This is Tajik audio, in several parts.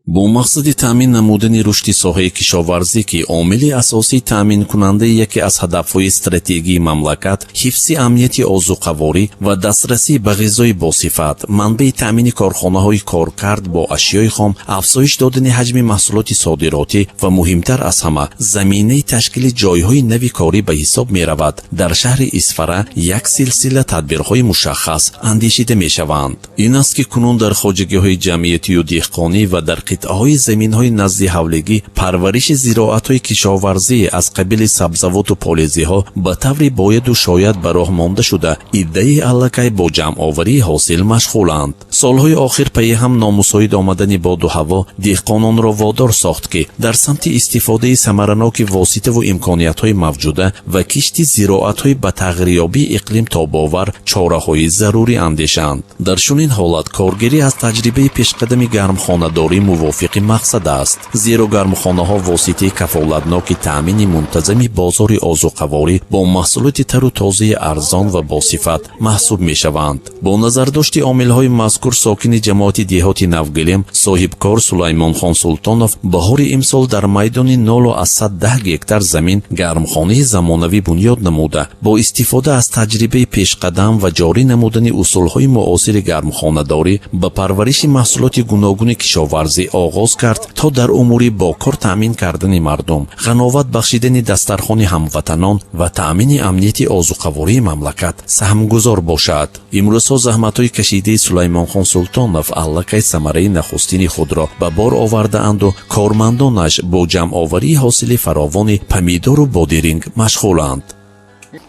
Бо мақсади таъмин намудани рушди соҳаи кишоварзӣ, ки омили асосии таъминкунандаи яке аз ҳадафҳои стратегии мамлакат, ҳифзи амнияти озуқаворӣ ва дастрасӣ ба ғизои босифат, манбаи таъмини корхонаҳои коркард бо ашёи хом, афзоиш додани ҳаҷми маҳсулоти содиротӣ ва, муҳимтар аз ҳама, заминаи ташкили ҷойҳои нави корӣ ба ҳисоб меравад, дар шаҳри Исфара як силсила тадбирҳои мушаххас андешида мешаванд. Ин аст, ки кунун дар хоҷагиҳои ҷамъиятию деҳқонӣ ва дар қитъаҳои заминҳои назди ҳавлигӣ парвариши зироатҳои кишоварзӣ аз қабили сабзавоту полезиҳо ба таври бояду шояд ба роҳ монда шуда, иддаи аллакай бо ҷамъоварии ҳосил машғуланд. Солҳои охир пайи ҳам номусоид омадани боду ҳаво деҳқононро водор сохт, ки дар самти истифодаи самараноки воситаву имкониятҳои мавҷуда ва кишти зироатҳои ба тағйирёбии иқлим тобовар чораҳои зарурӣ андешанд. Дар чунин ҳолат коргирӣ аз таҷрибаи пешқадами гармхонадорӣ мувофиқи мақсад аст, зеро гармхонаҳо воситаи кафолатноки таъмини мунтазами бозори озуқаворӣ бо маҳсулоти тару тозаи арзон ва босифат маҳсуб мешаванд. Бо назардошти омилҳои мазкур, сокини ҷамоати деҳоти Навгилем, соҳибкор Сулаймонхон Султонов баҳори имсол дар майдони 0,1 гектар замин гармхонаи замонавӣ бунёд намуда, бо истифода аз таҷрибаи пешқадам ва ҷорӣ намудани усулҳои муосири гармхонадорӣ ба парвариши маҳсулоти гуногуни кишоварзӣ оғоз кард, то дар умури бо кор таъмин кардани мардум, ғановат бахшидани дастархони ҳамватанон ва таъмини амнияти озуқавории мамлакат саҳмгузор бошад. Имрӯзҳо заҳматҳои кашидаи Сулаймонхон Султонов аллакай самараи нахустини худро ба бор овардаанду кормандонаш бо ҷамъоварии ҳосили фаровони помидору бодиринг машғуланд.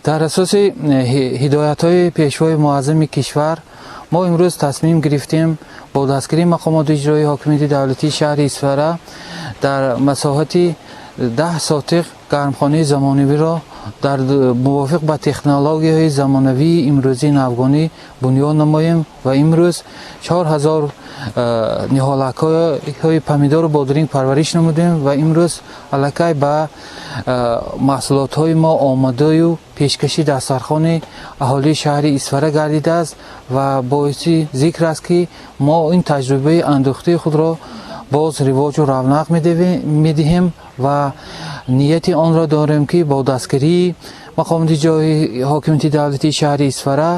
Дар асоси ҳидоятҳои Пешвои Муаззами кишвар мо имрӯз тасмим гирифтем бо дастгирии мақомоти иҷроии ҳокимияти давлатии шаҳри Исфара дар масоҳати 10 сотиқ гармхонаи замонавиро дар мувофиқ ба технологияҳои замонавии имрӯзии навгонӣ бунёд намоем ва имрӯз 4000 ниҳолакҳои помидору бодиринг парвариш намудем ва имрӯз аллакай ба маҳсулотҳои мо омодаю пешкаши дастархони аҳолии шаҳри Исфара гардидааст. Ва боиси зикр аст, ки мо ин таҷрибаи андӯхтаи худро боз ривоҷу равнақ медиҳем ва нияти онро дорем, ки бо дастгирии мақомоти ҷойи ҳокимияти давлатии шаҳри Исфара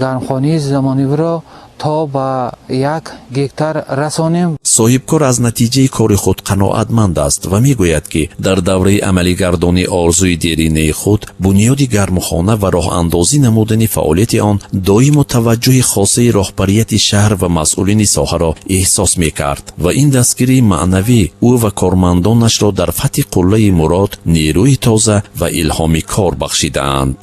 гармхонаи замонавиро то ба 1 гектар расонем. Соҳибкор аз натиҷаи кори худ қаноатманд аст ва мегӯяд, ки дар давраи амалигардонии орзуи деринаи худ, бунёди гармхона ва роҳандозӣ намудани фаъолияти он, доимо таваҷҷӯҳи хосаи роҳбарияти шаҳр ва масъулини соҳаро эҳсос мекард ва ин дастгирии маънавӣ ӯ ва кормандонашро дар фатҳи қуллаи мурод нерӯи тоза ва илҳоми кор бахшидаанд.